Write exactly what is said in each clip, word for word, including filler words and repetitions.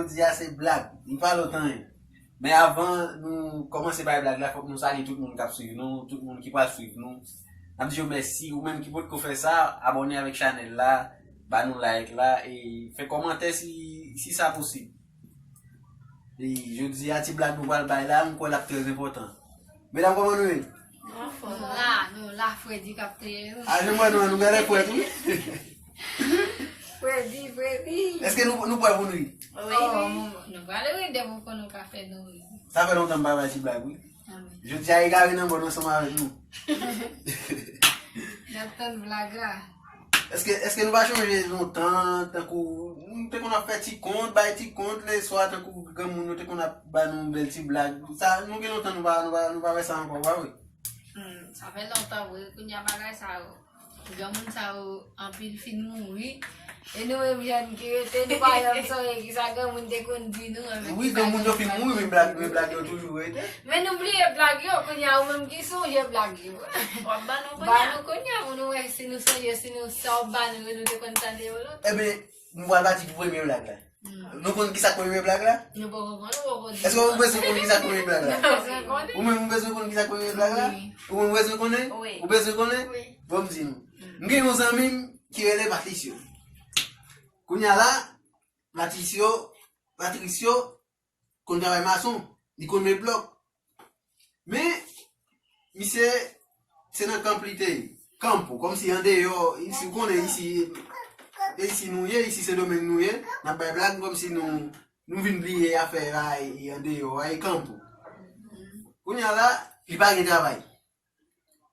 Jodi a se blag, li pa lòt anyen. Men avan nou kòmanse bay blag la, fòk nou salye tout moun k ap swiv nou, tout moun ki pral swiv nou. N ap di yo mèsi, ou menm ki potko fè sa, abòne avèk chanèl la, ba nou like la, e fè kòmantè si, si sa posib. E jodi a ti blag nou pral bay la, m kwè l ap trè enpòtan. Medam, kòman nou ye? Nou la, nou la, Fredi k ap touye nou. A, jan m wè nou, nou genlè frèt, wi. Fredi, Fredi. Èske nou, nou prè pou nou ri? Wi, wi. Nou pral ri depi w konn nou ka fè nou ri. Sa fè lontan m pa bay ti blag, wi. Jodi a egare nan mòn ansanm avèk nou. N ap tann blag la. Èske, èske nou pa chonje lontan, tankou, nou te konn ap fè ti kont, bay ti kont, leswa, tankou granmoun yo te konn ap ba nou bèl ti blag. Sa, nou gen lontan nou pa, nou pa, nou pa wè sa ankò, pa vre? Hmm, sa fè lontan vre, kounye a bagay sa yo. Granmoun sa yo, anpil fin mouri. E nou menm jèn ki rete, nou pa janm sonje kisa granmoun te konn di nou. Wi, granmoun yo fin mouri, men blag, men blag yo toujou rete. Men nou bliye blag yo, kounye a ou menm ki sonje blag yo. W ap ban nou kounye a. Ban nou kounye a pou nou wè si nou sonje, si nou sa w ban nou, nou te konn tande yo lontan. Ebyen, nou pral pati pou premye blag la. Hmm. Nou konn kisa k premye blag la? Nou poko konn, nou poko di. Èske ou bezwen konn kisa k premye blag la? Nou bezwen konnen. Ou menm ou bezwen konn kisa k premye blag la? Wi. Ou menm ou bezwen konnen? Wi. Ou bezwen konnen? Wi. Bon, m di nou. Hmm. M gen yon zanmi m ki rele Patricio. Kounye a la, Patricio, Patricio konn travay mason, li konn met blòk. Men, misye, se nan kanp li te ye. Kanpo, kòmsi andeyò, isi, ou konnen isi, e isi nou ye, isi Sendomeng nou ye, n ap bay blag kòmsi nou, nou vin bliye afè a, e andeyò a, e kanpo. Kounye a la, li pa gen travay.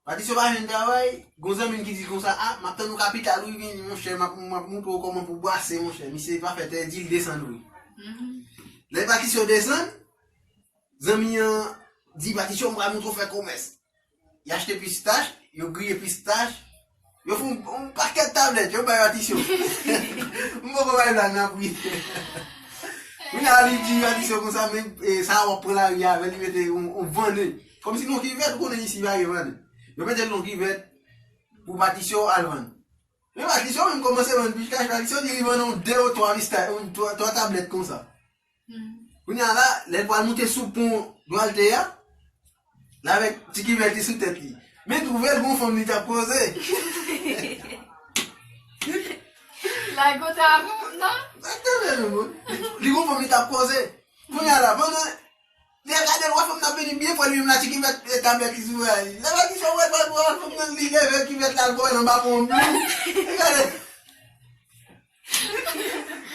Patricio pa jwenn travay, gon zanmi m ki di konsa, a, m ap tann ou kapital, wi, vini, monchè, m ap, m ap montre w kòman pou bwase, monchè. Misye pa fè tè di l desann, wi. Mhm. Lè Patricio desann, zanmi an di Patricio, m pral montre w fè komès. Y achte pistach, yo griye pistach, yo fè yon, yon pakèt tablèt, yo bay Patricio. M poko bay blag nan pri. Kounye a li di Patricio konsa, men, e, sa w ap pran lari avè l, li mete yon, yon vannen. Kòmsi nan kivèt, ou konnen isi pa gen vann. Yo mete l nan kivèt pou Patricio al vann. Men Patricio menm kòmanse vann pistach, Patricio di li vann yon de ou twa pistach, yon twa, twa tablèt konsa. Hmm. Kounye a la, lè l pral moute sou pon Dwalte a, l avèk ti kivèt li sou tèt li. Men twouve l gon fanm li t ap koze. Lage kontra pou, non? Tande non, moun. Li gon fanm li t ap koze. Kounye a la, pandan li ap gade l, wè fanm nan vini byen fò, li menm la ti kivèt, e, tablèt li sou bra li. Lè Patricio wè, wè, wè fanm nan, li leve kivèt la, l voye l anba pon byen. Li gade.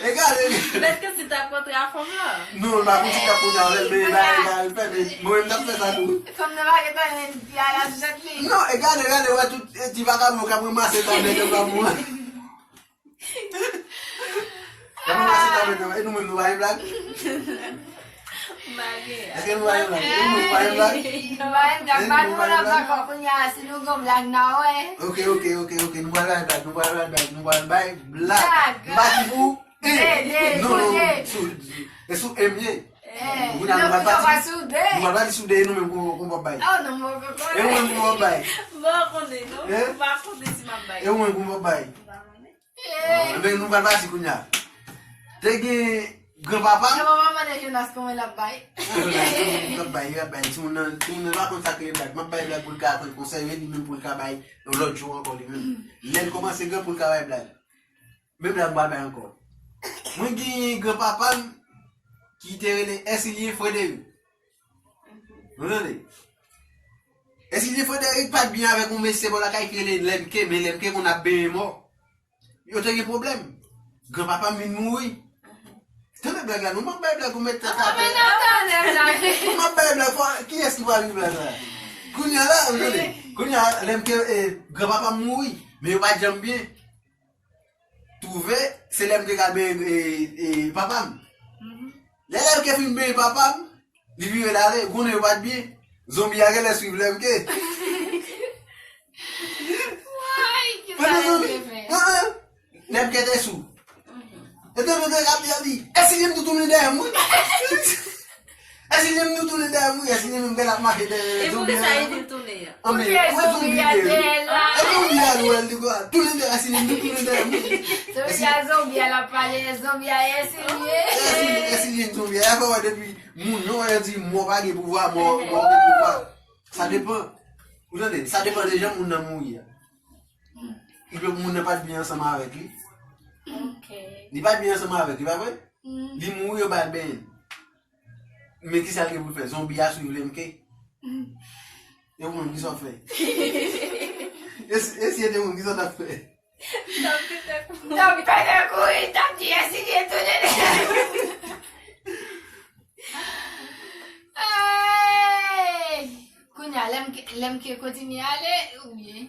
E gade. Mèt ke si t ap kontre a fanm lan. Non, l pa konn si t ap kontre avè l, men la, la, l fè, men mwen menm t ap fè sa tou. Fanm nan pa gentan gen pye a la sou tèt li. Non, e gade, gade, wè tout, e, ti vakabon k ap ranmase tablèt yo pa pou mwen. Gade mwen se ta mete, e nou menm nou pa gen blag? M pa gen. Èske nou pa gen blag? E nou menm nou pa gen blag? Nou pa gen blag, pa nou la blag ankò, kounye a, si nou gon blag, n a wè. Ok, ok, ok, ok, nou pral bay blag, nou pral bay blag, nou pral bay blag. Blag. M pa di pou, e, de, de, non, non, de. Sou, e sou M ye. Eh, kounye a nou pral pati sou de. Nou pral pati sou de, e nou menm kou, kou m ap bay. Oh, non, mwen pa konnen. E ou menm kou m ap bay. Mwen konnen, non. Eh? Mwen pa konnen si m ap bay. E ou menm kou m ap bay. M pa konnen. Eh. Enben, nou pral pati kounye a. Te gen granpapa m. Granpapa m mande Jonas kòman l ap bay. Ah, Jonas, kòman l ap bay, l ap bay. Timoun nan, timoun nan pa konn sa k rele blag. M ap bay blag pou l ka pran konsèy, men li menm pou l ka bay yon lòt jou ankò, li menm. Lè l kòmanse gran pou l ka bay blag. Men blag m pral bay ankò. Mwen gen granpapa m ki te rele Ersilien Frederic. Nou tande? Ersilien Frederic pa t byen avèk yon mesye bò lakay ki rele Lemke, men Lemke konn ap benyen mò. Yo te gen pwoblèm. Granpapa m vin mouri. Tande blag la, non, m ap bay blag ou mèt tèt atè. M ap bay blag, fò, kiyès ki pral ri blag la? Kounye a la, ou tande? Kounye a, Lemke, e, granpapa m mouri, men yo pa t janm byen. Twouve, se lè m te ka benyen, e, e, papa m. Mhm. Lè Lemke fin benyen papa m, li vire l ale, ou konnen yo pa t byen. Zonbi a genlè swiv Lemke. Why? Kisa Lemke fè? Lemke te sou. Mhm. E te mete rap li ap di, Ersilien m tou tounen dèyè m, wi. Ersilien m tou tounen dèyè m, wi. Ersilien menm bèl ap mache dèyè zonbi a. Poukisa li te tounen an? Anben, kote zonbi a te la? E zonbi a nou wè l di kwa? Tounen dèyè Ersilien m tou tounen dèyè m, wi. Zonbi a, zonbi a, l ap pale, zonbi a, Ersilien. Ersilien, Ersilien. Vin sou vye afè wè depi moun yo wè yo di mò pa gen pouvwa, mò, mò gen pouvwa. Sa depan. Ou tande? Sa depan de jan moun nan mouri a. Li pe moun nan pa t byen ansanm avèk li. Ok. Li pa t byen ansanm avèk li, pa vre? Mm. Li mouri, yo ba l benyen. Men kisa l gen pou l fè? Zonbi a swiv Lemke. Mm. E ou menm, kisa w fè? E si, e si e te moun, kisa w t ap fè? T ap pete kouri. T ap pete kouri, t ap di, "Esi li tounen?" Hey! Kounye a, Lemke, Lemke kontinye ale, oubyen?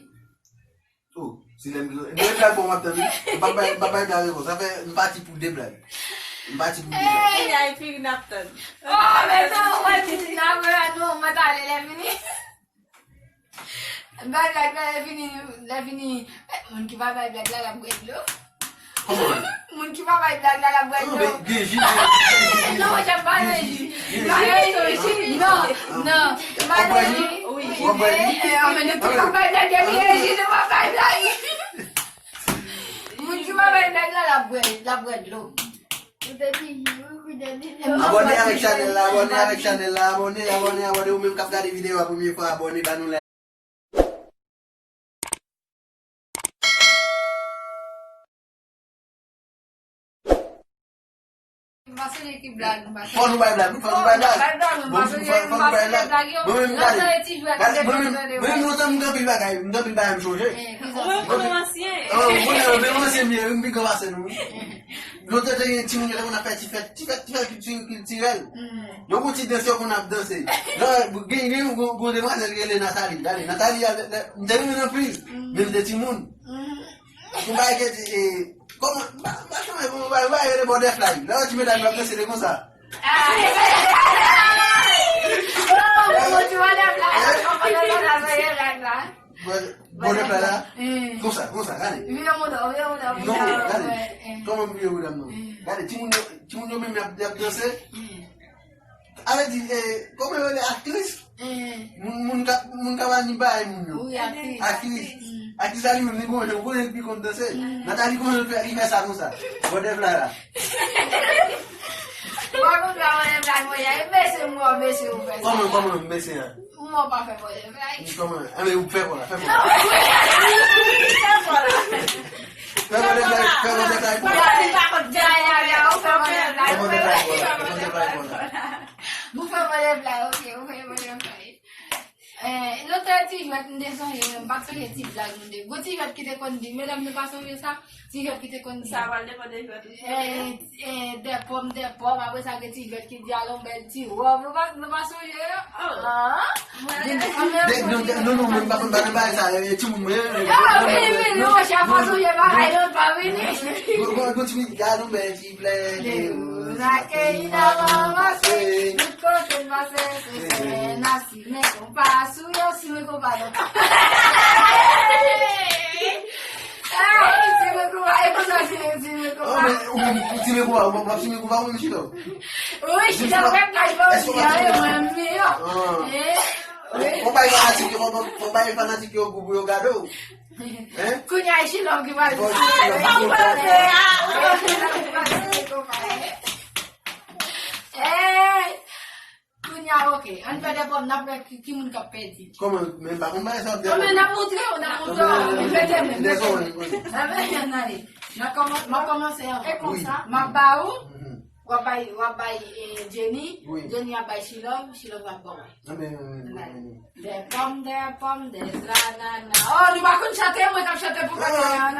Oh, si Lemke, de blag bon, m ap tann, wi. M pa bay, m pa bay blag ankò. Sa fè, m pati pou de blag. M pati pou de blag. Hey! Ay, fini n ap tann. Oh, men non, wè, n ap wè, nou, mwen t ale lè fini. Bay blag la, lè fini, lè fini. Eh, moun ki pa bay blag la, l ap bwè dlo. Kòman? Moun ki pa bay blag la, l ap bwè dlo. Non, men gen ji, gen ji. Non, monchè, m pa nan ji. M pa nan ji. Non, non. M pa nan ji. W ap bwè ji? Eh, eh, men nou tout ap bay blag, depi gen ji, nou pa bay blag. Moun ki pa bay blag la, l ap bwè, l ap bwè dlo. Ou te di, ou te di. Abòne avèk chanèl la, abòne avèk chanèl la, abòne, abòne, abòne. Ou menm k ap gade videyo a premye fwa, abòne, ba nou like. M pa sonje ki blag, m pa sonje. Fò nou bay blag, wi, fò nou bay blag. Bay blag, m pa sonje, m pa sonje blag yo. Mwen menm, gade. Mwen menm, mwen menm, lontan m gen anpil bagay, m gen anpil bagay m sonje. Ou wè, ou konnen w ansyen. Ou konnen, men m ansyen m ye, m pi gran pase nou, wi. Lontan te gen timoun yo te konn ap fè ti fèt, ti fèt, ti fèt kilti-, kiltirèl. Yo gon ti dans yo konn ap danse. Lè gen, gen yon, gon, gon demwazèl ki rele Nathalie. Gade, Nathalie, a, lè, lè, m te renmen l anpil, men m te timoun. Yon bagay ki di, e, kòman, m pa, m pa janm wè, yon bagay, yon bagay rele butterfly. Lè w di medam yo ap danse, se konsa. Ah. Oh, bon, ti butterfly la, konprann sa, sa, sa, sa, sa, sa. Butterfly la. Konsa, konsa, gade. Vire mouda, vire mouda, non, gade. Kòman m vire mouda m nan? Gade, timoun yo, timoun yo menm y ap, y ap danse. Sa vle di, e, kòman yo rele, aktris? Moun, moun k ap, moun k ap anime bagay moun yo. Wi, aktris. Aktris. Aktris la li menm, li gon jan, ou konnen li pi konn danse. Nathalie, kòman li fè, li fè sa konsa? Butterfly la. Ou pa konn fè butterfly, mwen, e bese mwen, bese ou fè sa. Kòman, kòman, bese a? Mwen pa fè butterfly. Kòman? Anben, ou fè kò la, fè kò la. Fè kò la. Fè butterfly, fè butterfly kò la. Fè butterfly kò la, fè butterfly kò la. Ou fè butterfly, ok, ou fè butterfly. Eh, lòt ti jwèt, m te sonje, m pa t sonje ti blag nou te. Gon ti jwèt ki te konn di, medam, nou pa sonje sa? Ti jwèt ki te konn di. Sa pral depann de jwèt ou chante. Eh, eh, des pommes, des pommes, apre sa, gen ti jwèt ki di, "Alon, bèl ti wòb." Nou pa, nou pa sonje yo? Oh. Ah. Mwen, de, de, non, non, non, mwen pa konn bagay sa, eh, timoun mwen. Ah, vini, vini, non, monchè, fò sonje bagay, lòt pa vini. Gon, gon, gon timoun ki di, "Alon, bèl ti plè de woz, akeyi nan ranmase, tout kote n pase, se sè n ap simen konpa sou yo, simen konpa non." Ay, simen konpa, e konsa simen, simen konpa. Oh, men, ou, ou simen konpa, ou, ou ap simen konpa, ou menm chita. Wi, chita, ou fè kay pa ou di, a, e mwen, m miyò. Eh, wi. Fò bay fanatik yo, fò, fò bay fanatik yo gou pou yo gade w. Hein? Kounye a, e Chilòm ki pral. Bon, ah, Chilòm, sa w panse a? Eh, kounye a, ok. Ann fè de pòm, n ap wè ki, ki moun k ap pèdi. Kòman? Men m pa konn bagay sa w ap di. Non, men n ap montre w, n ap montre w. Mete men, mete men. N ap, n ale. N ap kòman-, m ap kòmanse an. E konsa? M ap ba ou. W ap bay, w ap bay, eh, Jenny. Wi. Jenny ap bay Chilòm, Chilòm ap ba w. Anben, anben, anben, anben. Des pommes, des pommes, des ananas. Oh, nou pa konn chante, mwen k ap chante pou kòtè an.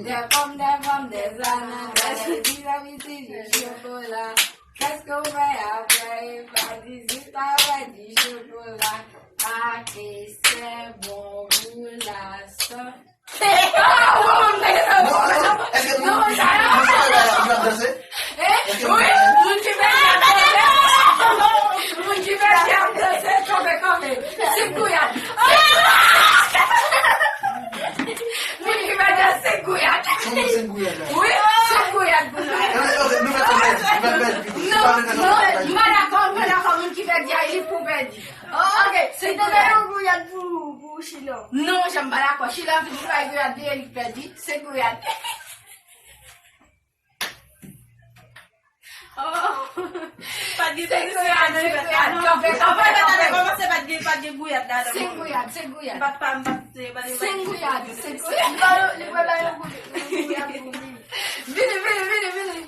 Des pommes, des pommes, des ananas, des ananas, des chocolat. Qu'est-ce qu'on fait après? Pas dix-huit, après du chocolat. Ah, que c'est bon pour la santé. Non, non, èske moun, moun, moun ki fè bagay la, moun ap danse? Èske moun ap danse? Wi, moun ki fè bagay ap danse. Moun ki fè bagay ap danse, kanpe, kanpe. Senk gouyad. Moun ki fè bagay, senk gouyad. Kòman senk gouyad la? Wi, senk gouyad pou nou. Ok, nou fè sa pèdi, nou fè pèdi. Non, non, m pa dakò, m pa dakò, moun ki pèdi a, li pou pèdi. Oh, ok. Se te yon gouyad pou, pou Chilò. Non, monchè, m pa dakò. Chilò vin pou bay gouyad li, e li k pèdi. Se gouyad. Oh. Senk gouyad, senk gouyad. Kanpe, kanpe, kanpe. Kòmanse pa t gen, pa t gen gouyad ladan. Senk gouyad, senk gouyad. M pa t pa, m pa t, eh, pa t gen. Senk gouyad, senk gouyad. Li pral, li pral ba yo gouyad pou li. Vini, vini, vini, vini.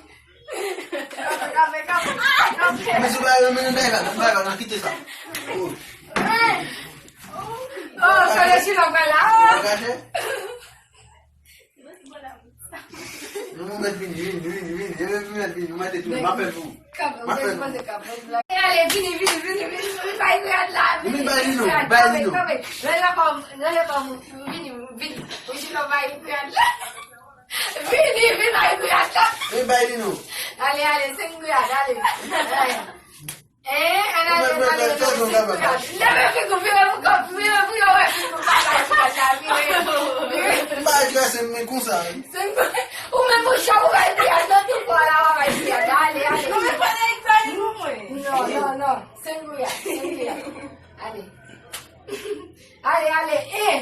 Kanpe, kanpe, kanpe. Men sou ba yo, men bay la, bay la, nan kite sa. Oh. Oh, sa le chita pral la. Oh. Ou mèt vini, vini, vini, vini. Depi m mèt vini, ou mèt tou. M ap fè pou ou. M ap fè pou ou. Ale, vini, vini, vini, vini, vini, bay gouyad la, vini, vini, bay li non, bay li non. Kanpe, kanpe. Lè la pa, lè la pa, vini, vini. Ou jis la bay gouyad la. Vini, vini, bay gouyad la. Vini, bay li non. Ale, ale, senk gouyad, ale. Ale. Eh, ann ale, ann ale, ann ale, senk gouyad. Leve figi w, vire pou kò, vire pou yo wè figi w, pa bay gouyad la, vire, vire. M pa agrese m, men konsa, wi. Senk gouyad. Ou menm ou chak ou bay gouyad nan tout kò la, w a bay gouyad. Ale, ale. Non, men pa nan egzay pou mwen. Non, non, non. Senk gouyad, senk gouyad. Ale. Ale, ale, eh.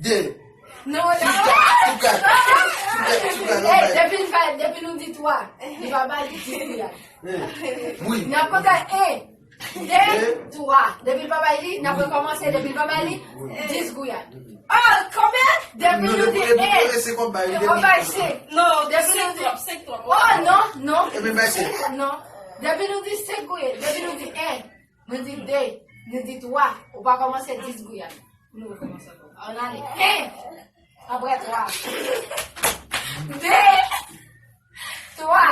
De. Non, non. Tou gad, tou gad. Tou gad, tou gad, non, eh, bay. Depi l fè, depi nou di twa, li pa bay li dis gouyad. Eh, wi. N ap konte en, de, twa. Depi l pa bay li, n ap rekòmanse. Depi l pa bay li, dis gouyad. Oh, konbyen? Depi nou di en, se kòb bay, depi bay senk. Non, depi nou di senk twòp, senk twòp. Oh, non, non. Epi bay senk. Non. Depi nou di senk gouyad, depi nou di en, nou di de, nou di twa, ou pa kòmanse dis gouyad. Nou rekòmanse ankò. Ann ale. En. Apre twa. De. Twa.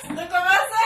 Nou kòmanse.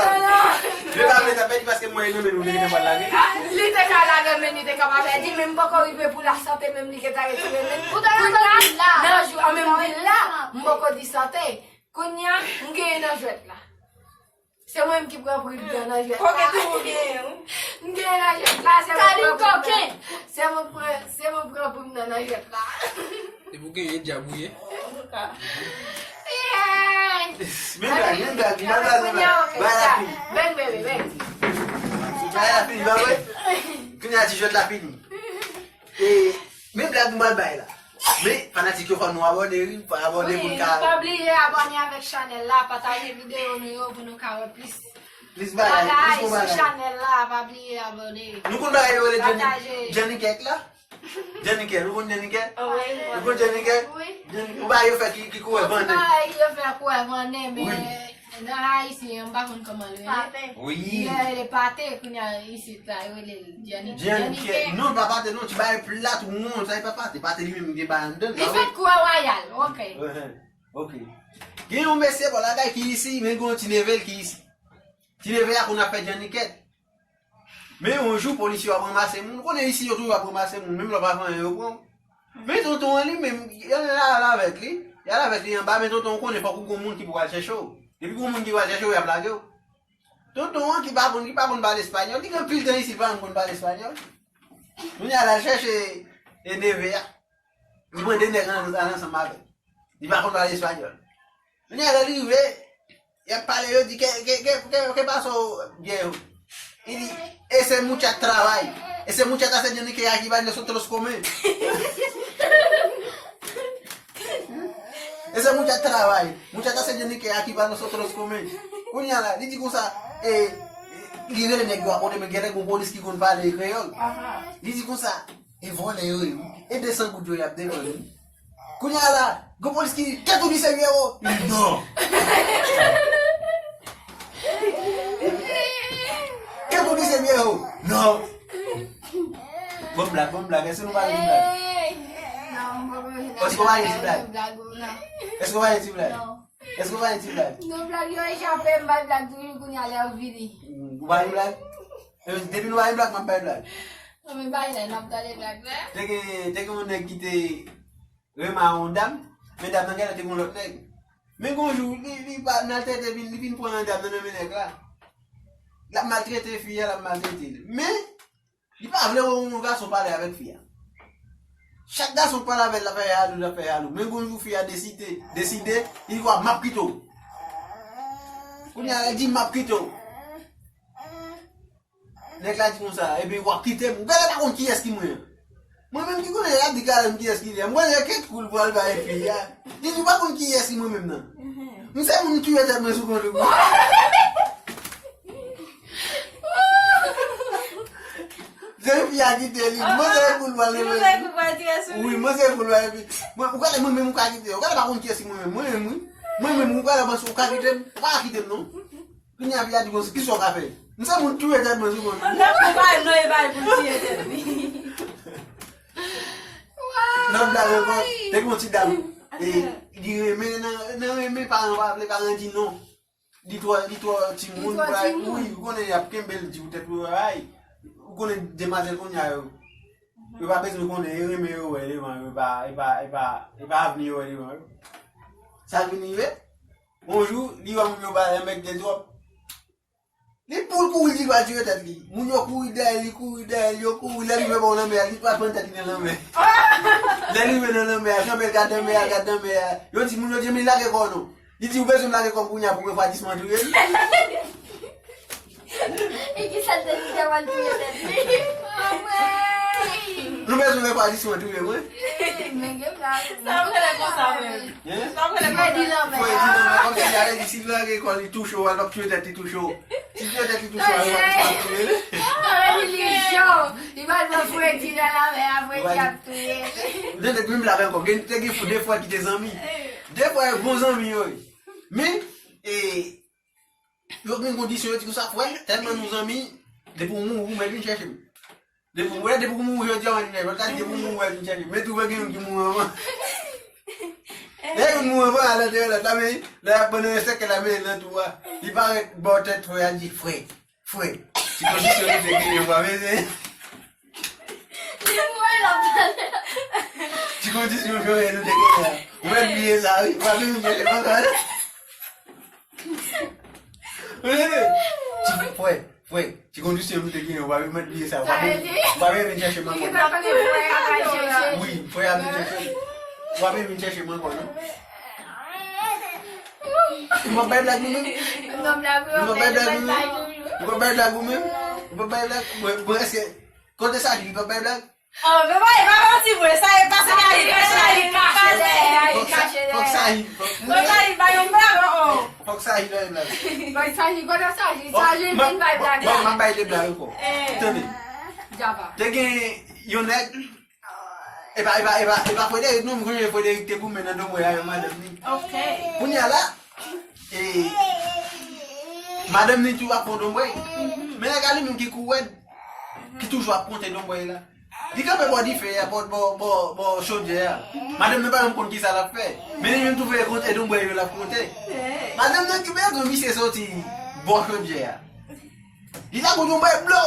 non, non. Yo pa vle ta pèdi paske mwen nan men nou, li gentan pral lage. Li te ka lage men, li te ka pa pèdi, men m poko rive pou la sante menm, li gentan retire men. Ou ta nan la. Nan jou an menm, li la. M poko di sante. Kounye a, m genyen nan jwèt la. Se mwen menm ki pran pri m nan jwèt la. Koke tou ou genyen, wi. M genyen nan jwèt la, se mwen ki pran pri m nan. Se mwen pran, se mwen pran pri m nan, nan jwèt la. Depi w genyen dyab ou ye. Hey! Men blag, men blag, men blag, men blag. Bay la fini. Bèk bebe, bèk. Bay la fini, ba vre. Kounye a ti jwèt la fini. E, men blag nou pral bay la. Men, fanatik yo, fò nou abòne, wi, fò abòne pou n ka. Wi, pa bliye abòne avèk chanèl la, pataje videyo nou yo pou nou ka wè plis. Plis bagay, plis bon bagay. Chanèl la, pa bliye abòne. Nou konn bagay yo rele Johnny, Johnny Kèk la? Johnny Kèk, nou konn Johnny Kèk? Wi. Nou konn Johnny Kèk? Wi. Johnny, ou bagay yo fè ki, ki kourè vannen. Bagay yo fè kourè vannen, men nan Ayiti, m pa konn kòman l rele. Pate. Wi. Li rele pate, kounye a isit la, yo rele l Johnny, Johnny Kèk. Non, pa pate, non, ti bagay plat, won, sa e pa pate. Pate li menm gen bagay anndan l. Li fèt kourè wayal, ok. Ok. Gen yon mesye bò lakay ki isi, men gen yon ti neve l ki isi. Ti neve a konn ap fè djannikèt. Men yon jou, polis yo ap ranmase moun. Ou konnen isi yo toujou ap ranmase moun, menm lè w pa fè anyen, yo pran w. Men tonton an li menm, y al, y al avèk li. Y al avèk li anba, men tonton an konnen fòk ou gon moun ki pou al chèche w. Depi gon moun ki pou al chèche w, y ap lage w. Tonton an ki pa konn, ki pa konn pale espanyòl, li gen anpil tan isi, li pa konn pale espanyòl. Kounye a l al chèche e neve a. Li mande nèg lan al ansanm avè l. Li pa konn pale espanyòl. Kounye a lè li rive, y ap pale, yo di, ¿qué, qué, qué, qué, qué pasó, viejo? Li di, ese mucha trabaja. Ese mucha está haciendo que aquí para nosotros comer. Ese mucha trabaja. Mucha está haciendo que aquí para nosotros comer. Kounye a la, li di konsa, e, li rele nèg yo akote, men gen nèg yon polis ki konn pale kreyòl. Li di konsa, e vòlè yo ye, wi. E de san goud yo y ap defann, wi. Kounye a la, gen polis ki di, ¿qué tú dices, viejo? Li di, no. ¿Qué tú dices, viejo? No. Bon blag, èske nou pa gen ti blag? Èske w pa gen ti blag? Èske w pa gen ti blag? Èske w pa gen ti blag? Non, blag yo echape m, bay blag toujou kounye a lè yo vini. Ou pa gen blag? Depi nou pa gen blag, m ap bay blag. Non, men bay lè, n ap tande blag la. Te gen, te gen yon nèg ki te renmen yon dam, men dam nan genlè te gen yon lòt nèg. Men gon jou, li, li pa, nan tete vin, li vin pran dam nan nan men nèg la. L ap maltrete fi a, l ap maltrete l. Men, li pa vle wè yon gason pale avèk fi a. Chak gason k pale avè l, l ap fè jalou, l ap fè jalou. Men gon jou fi a deside, deside, li di, "W ap, m ap kite w." Kounye a, li di, "M ap kite w." Nèg la di konsa, "Ebyen, w ap kite m." Ou genlè pa konn kiyès ki mwen an. Mwen menm ki konnen, l ap di karenn kiyès ki li a. Mwen, gen kèk kou l pral bay fi a. Li di, "Ou pa konn kiyès ki mwen menm nan." M se moun touye tèt mwen sou kont ou. Se fi a kite li. Mwen se kou l pral li. Wi, mwen se kou l pral epi. Mwen, ou genlè mwen menm ou ka kite. Ou genlè pa konn kiyès ki mwen menm. Mwen menm, wi. Mwen menm, ou genlè panse ou ka kite m. Ou pa ka kite m, non. Kounye a fi a di konsa, "Kisa w ka fè?" M se moun touye tèt mwen sou kont li. Nan, e pa, non, e pa pou l touye tèt li. Nan blag ankò, te gen yon ti dam. E, li renmen, nan, nan renmen, paran pa vle, paran di non. Li twò, li twò timoun, wi, ou konnen y ap kenbe l, di ou tèt ou ay. Ou konnen demwazèl kounye a yo. Yo pa bezwen konnen, yo renmen yo wè devan yo, e pa, e pa, e pa, e pa avni yo wè devan yo. Sa vin rive, yon jou, li wè moun yo ba lè mèt gen twòp. Li pou l kouri, li va tire tèt li. Moun yo kouri dèyè li, kouri dèyè li, yo kouri, lè li rive bò lanmè a, li pa pran tèt li nan lanmè. Lè li rive nan lanmè a, janbe l gad lanmè a, gad lanmè a. Yo di, moun yo di, "Men lage kò w non." Li di, "Ou bezwen m lage kò m kounye a pou refwadisman touye l?" E ki sa l te di te pral touye tèt li? Nou bezwen refwadisman touye mwen? Men gen blag. Sa w rele konsa menm? Hein? Sa w rele konsa? Fredi lanmè. Fredi lanmè. Kòmsi li ale di, si l lage kò l, li touche w, al p ap touye tèt li touche w. Si l touye tèt li touche w, al p ap touye l. Nan relijyon, li pral pran fredi nan lanmè a, fredi ap touye l. Ou tande menm blag ankò, gen, te gen de frè ki te zanmi. De frè bon zanmi yo ye. Men, e, yo gen kondisyon, yo di konsa, "Frè, tèlman nou zanmi, depi w mouri, ou mèt vin chèche m." Depi w, depi w mouri, jodi a, w vin chèche m. Lòt la di, "Depi w mouri, w vin chèche m." Men tou, gen youn ki mouri anvan. Lè youn mouri anvan, al antere lòt la, men lè y ap ban nan sèkèy la, men nan twou a. Li parèt bò tèt frè a, li di, "Frè, frè, ti kondisyon nou te genyen, w pa bezwen." Li mouri, l ap pale. Ti kondisyon nou te genyen, w mèt bliye sa, wi. W pa bezwen chèche m ankò. Ou tande? Ti frè, frè, ti kondisyon nou te genyen, w pa mèt bliye sa. W pa mèt vin chèche m ankò, non. Wi, frè a vin chèche m. W pa mèt vin chèche m ankò, non. M ap bay blag nou menm. M ap bay blag nou menm. M ap bay blag ou menm. M ap bay blag. Mwen, mwen, èske, kote sa, li p ap bay blag? Oh, men pa, e pa manti vre, sa e pa sa ki rive, sa e kache dèyè, e kache dèyè. Fòk sa yi, fòk sa yi bay yon blag, oh, oh. Fòk sa yi bay blag. Fòk sa yi, kote sa yi, sa yi vin bay blag la. Bon, m ap bay de blag ankò. Tande. Te gen yon nèg, e pa, e pa, e pa, e pa Frederick, non, m konnen Frederick te goumen nan donbwè avèk madanm li. Ok. Kounye a la, e, madanm li tou ap pran donbwè. Men nèg la li menm ki kou wèd, ki toujou ap konte donbwè la. Li kanpe bò dife a, bò, bò, bò, bò chodyè a. Madanm nan pa menm konn kisa l ap fè. Men li menm tou vle konte donbwè yo l ap konte. Madanm nan ki bezwen misye soti bò chodyè a. Li ta konn yon bay blo.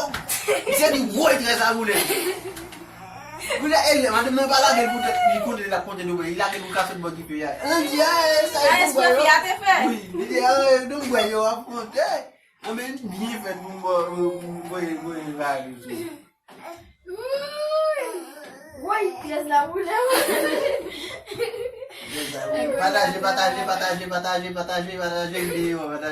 Misye di, "Woy, trè sa boule." Kounye a, e, madanm nan pa lage l pou tèt li konte, l ap konte donbwè. Li lage l pou l ka sot bò dife a. Li di, "Ah, e, sa e donbwè yo." Wi, li di, "Ah, e, donbwè yo ap konte." Anben, byen fèt pou m voye, voye, voye bagay sou. Woy, pyès la boule. Pataje, pataje, pataje, pataje, pataje, pataje videyo, pataje.